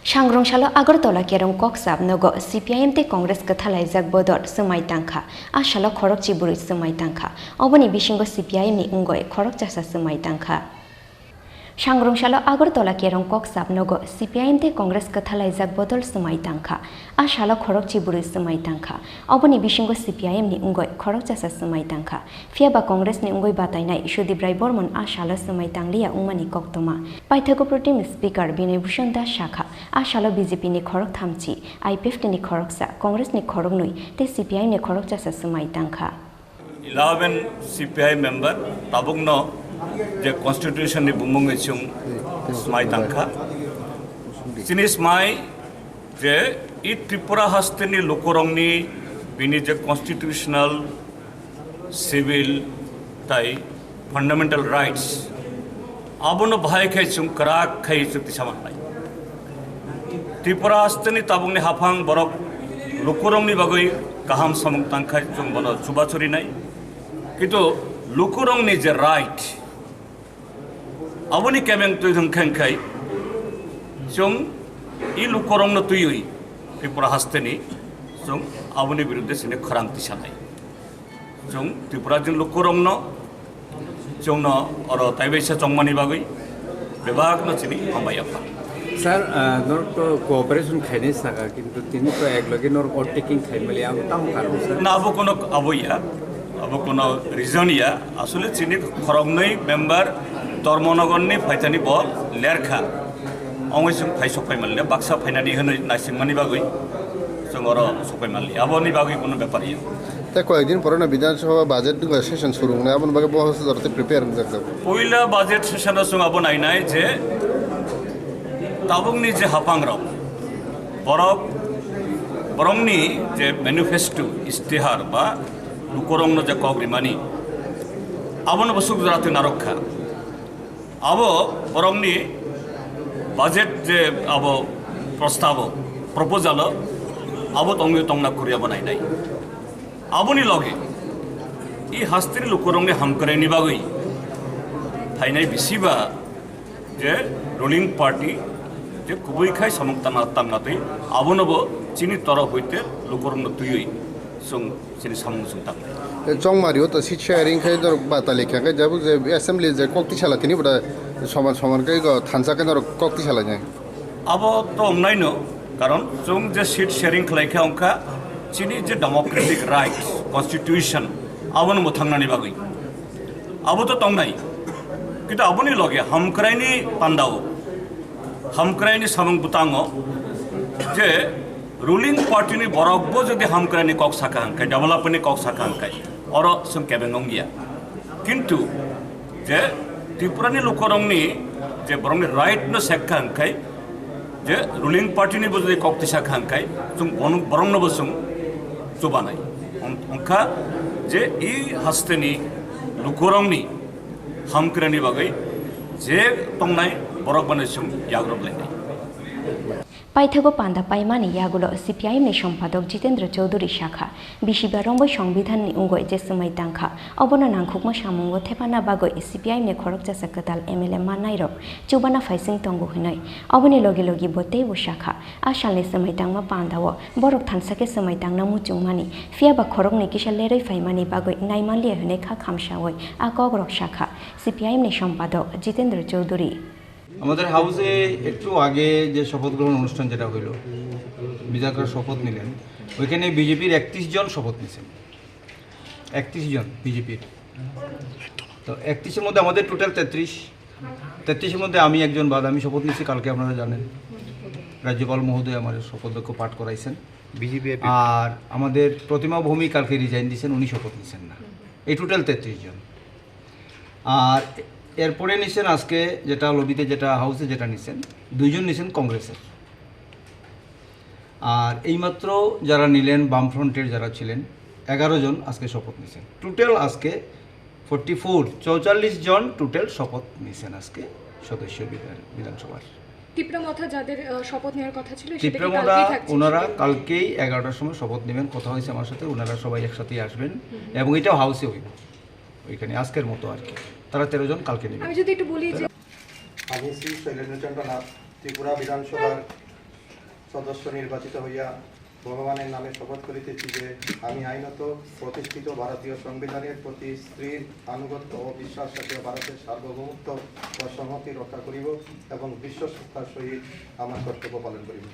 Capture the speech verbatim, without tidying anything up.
Sangrong salo Agartala Kerong Koksap nogo C P I M tei Congress kwthalaijak bodol swmai tangkha. A salo khorokchi bwrwi swmai tangkha. Oboni bisingo C P I M ni wngwi khorokchasa swmai tangkha. Sangrong salo Agartala Kerong Koksap nogo C P I M tei Congress kwthalaijak bodol swmai tangkha. A salo khorokchi bwrwi swmai tangkha. Oboni bisingo C P I M ni wngwi khorokchasa swmai tangkha. Phiya ba Congress ni wngwi batainai Sudip Rai Bormon a salo swmai tangliya wngmani koktwma. Paithago Pro Tem Speaker Binay Bhushan Das sakha, a salo B J P ni khorok thamchi, I P F T ni khoroksa, Congress ni khoroknwi tei C P I M ni khorokchasa swmai tangkha. Eleven C P I member tabukno je constitution ni bumungwi chwng swmai tangkha. Chini swmai je i Tripura hasteni lukurokni bini je constitutional, civil tai fundamental rights, abono bahai khai chwng kwrak khai chwng tisa manlai. Tripura hasteni tabukni haphang borok lukurokni bagwi kaham samung tangkhai chwng bono chubachurinai. Kintu lukurokni je right, aboni kemeng twi hwnkhe khai chwng i lukurokno twiwi Tripura hasteni chwng aboni biruddhe sini khorang tisanai. Chwng Tripura jin lukurokno chwngno oro taibaisa chongmani bagwi bebakno chini hambai yapha. Sir, ah, norok to cooperation khainai saka, kintu tini to ek loge norok overtaking khaimali, ang tamo karon, sir? Na, abo kono abo ya, abo kono reason ya. Asole chini khoroknwi member Dharmanagarni phaitani bo lerkha. Ongwi chwng phai sokphaimali, baksa phainani hwnwi naisingmani bagwi chwng oro sokphaimali. Aboni bagwi kono bepar ya. Tei koyekdin pore no Bidhan Sabha budget ni session suru wngnai, aboni bagwi bo hwsajak tei prepare wngjak. Puila budget session o chwng abo nainai je tabukni je haphangrok, borok, borokni je manifesto, istihar ba lukurokno je kok rimani, abono bo suk jora twi narwk kha. Abo borokni budget je abo prostabo, proposalo abo tongwi tongna kuriya bo nainai. Aboni loge i hasteni lukurokni hamkraini bagwi phainai bisiba je ruling party je kubui khai samung tangna, tangna twi abono bo chini torof hoite lukurokno twiwi chwng chini samung chwng tang. E, chongmari o to seat sharing khai norok batali kha khai jabo je assembly je kok tisala tini bwda soman soman khai go thansa khai norok kok tisala nai. Abo to wngnai no, karon chwng je seat sharing khlai kha wngkha chini je democratic rights, constitution abono mwthangnani bagwi. Abo to tongnai. Kintu aboni loge hamkraini pandao, hamkraini samung bwtango je ruling party ni borok bo jodi hamkraini kok sakha hwnkhe, development ni kok sakha hwnkhe, oro chwng kebeng wngya. Kintu je Tripura ni lukurokni je borokni right no sekha hwnkhe, je ruling party ni bo jodi kok tisa kha hwnkhe, chwng bono, borokno bo chwng chubanai. Wng-, wngkha je i hasteni lukurokni hamkraini bagwi je tongnai borok bano chwng yagrok lainai. Paithago panda paimani yagulo C P I M ni sompadok Jitendra Chowdhury sakha, bisiba romwi Songbidanni wngwi je swmai tangkha, obono nangkhukma samungo thepana bagwi C P I M ni khorokchasa kwtal M L A mannairok chubana phaising tongo hwnwi. Oboni logi logi bo teibo sakha, a salni swmai tangma pandao borok thansa khe swmai tangna muchungmani, phiyaba khoroknwi kisa lerwi phaimani bagwi naimanliya hwnwi kha khamsawi a kokrok sakha C P I M ni sompadok Jitendra Chowdhury. আমাদের হাউসে একটু আগে যে শপথ গ্রহণ অনুষ্ঠান যেটা হইল, বিধায়করা শপথ নিলেন, ওইখানে বিজেপির একত্রিশ জন শপথ নিয়েছেন। একত্রিশ জন বিজেপির। তো একত্রিশের মধ্যে আমাদের টোটাল তেত্রিশ। তেত্রিশের মধ্যে আমি একজন বাদ, আমি শপথ নিচ্ছি, কালকে আপনারা জানেন রাজ্যপাল মহোদয় আমার শপথ বাক্য পাঠ করাইছেন। বিজেপি আর আমাদের প্রতিমা ভৌমিক কালকে রিজাইন দিয়েছেন, উনি শপথ নিচ্ছেন না। এই টোটাল তেত্রিশ জন। আর এরপরে নিছেন আজকে যেটা লবিতে, যেটা হাউসে যেটা নিছেন, দুইজন নিছেন কংগ্রেসের। আর এইমাত্র যারা নিলেন, বামফ্রন্টের যারা ছিলেন, এগারো জন আজকে শপথ নিছেন। টোটাল আজকে ফর্টি ফোর, চৌচল্লিশ জন টোটাল শপথ নিছেন আজকে সদস্য বিধান-, বিধানসভার। তিপ্রা মথা যাদের, আহ, শপথ নেওয়ার কথা ছিল, সেটা কি তিপ্রা কালকেই মথা থাকছে? ওনারা সেটা কালকেই এগারোটার সময় শপথ নেবেন, কথা হয়েছে আমার সাথে, ওনারা সবাই একসাথেই আসবেন। হুম, হুম। এবং এটাও হাউসে হইব, ওইখানে আজকের মতো আর কি। তারা তেরো জন কালকে নেবেন। আমি যদি একটু বলি যে আমি শ্রী শৈলেন্দ্র চন্দ্র নাথ, ত্রিপুরা বিধানসভার সদস্য নির্বাচিত হইয়া ভগবানের নামে শপথ করিতেছি যে আমি আইনত প্রতিষ্ঠিত ভারতীয় সংবিধানের প্রতি স্থির আনুগত্য ও বিশ্বাস রাখিয়া ভারতের সার্বভৌমত্ব ও সংহতি রক্ষা করিব এবং বিশ্বস্ততার সহিত আমার কর্তব্য পালন করিব।